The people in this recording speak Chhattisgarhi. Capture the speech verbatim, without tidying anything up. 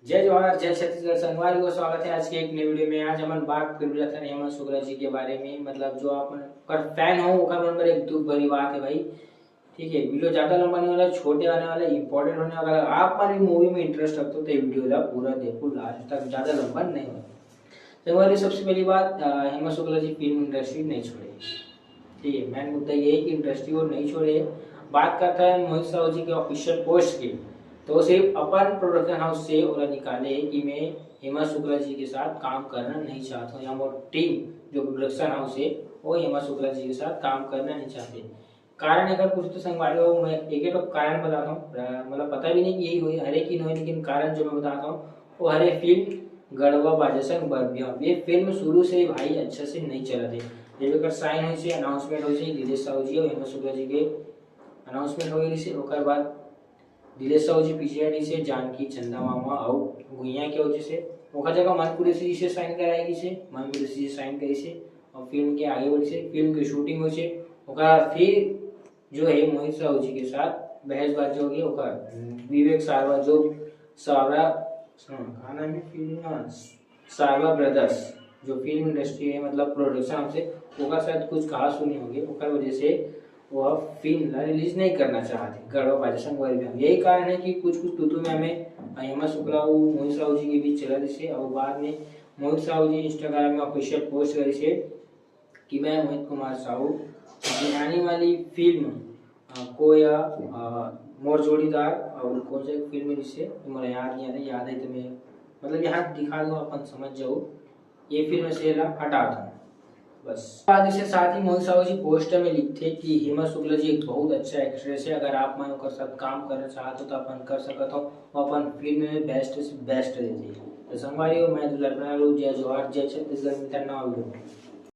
जय जोहार, जय छत्तीसगढ़। संगवारी हो, स्वागत है आज के एक नए वीडियो में। आज हमन बात कर रहे थे हेमंत शुक्ला जी के बारे में। मतलब, जो आप मन कर फैन हो, ओकर मन बर एक दुख भरी बात है भाई। ठीक है, वीडियो ज्यादा लंबा नहीं होने वाला, छोटे आने वाला, इंपॉर्टेंट होने वाला। आप मन भी मूवी में इंटरेस्ट रखते हो तो ये वीडियो ला पूरा देखो लास्ट तक, ज्यादा लंबा नहीं होगा। संगवारी, सबसे पहली बात, हेमंत शुक्ला जी फिल्म इंडस्ट्री नहीं छोड़े। ठीक है, मेन मुद्दा ये है कि इंडस्ट्री वो नहीं छोड़े। बात करता है मोहित साहू जी के ऑफिशियल पोस्ट की, तो सिर्फ अपन प्रोडक्शन हाउस से ओला निकाले कि मैं हेमंत शुक्ला जी के साथ काम करना नहीं चाहता हूँ, या मोर टीम जो प्रोडक्शन हाउस है, वो हेमंत शुक्ला जी के साथ काम करना नहीं चाहते। कारण अगर कुछ तो संगवारी हो, मैं एक एक कारण बताता हूँ। मतलब, पता भी नहीं कि यही हुई, हरे की नहीं, लेकिन कारण जो मैं बताता हूँ, वो हरे फिल्म गड़वा बाजा संग बरबिया। ये फिल्म शुरू से भाई अच्छा से नहीं चला थे। जब एक साइन हुई से, अनाउंसमेंट हुई से, दिलेश साहू जी और हेमंत शुक्ला जी के अनाउंसमेंट हो गई से, ओकर बाद दिलेश साहू जी पीछे हटी से, जानकी, चंदा मामा और गुइया के वजह से ओकर जगह मन कुरैशी जी से साइन कराएगी से, मन कुरैशी जी साइन करी से और फिल्म के आगे बढ़ी से, फिल्म की शूटिंग हुई से। ओकर फिर जो है मोहित साहू जी के साथ बहसबाजी हो गई। ओकर विवेक सारवा, जो सावरा, सुनो, का नाम है फिल्म ना? सारवा ब्रदर्स, जो फिल्म इंडस्ट्री है, मतलब प्रोडक्शन हाउस है, ओकर शायद कुछ कहा सुनी होगी, ओकर वजह से वो अब फिल्म ला रिलीज नहीं करना चाहते गड़वा बाजा संग बरबिया। यही कारण है कि कुछ कुछ तूतू में हमें हेमंत शुक्ला और मोहित साहू जी के बीच चला जैसे, और बाद में मोहित साहू जी इंस्टाग्राम में ऑफिशियल पोस्ट करी से कि मैं मोहित कुमार साहू की आने वाली फिल्म, अ, कोया, अ, मोर जोड़ीदार और कौन सा एक फिल्म है जिससे, तो मोला याद नहीं आ रहा, याद है तो मैं, मतलब, यहाँ दिखा दूँ, अपन समझ जाओ, ये फिल्म से ला हटा दूँ बस। बाद इसे साथ ही मोहित साहू जी पोस्टर में लिखते कि हेमा शुक्ला जी एक बहुत अच्छा एक्ट्रेस है, अगर आप मन ओकर साथ काम करना चाहते हो तो अपन कर सकत हो, वो अपन फिल्म में बेस्ट से बेस्ट देती है। तो संगवारी हो, मैं दुलार बना लूँ, जय जोहार, जय छत्तीसगढ़, मिलता है नवा वीडियो में।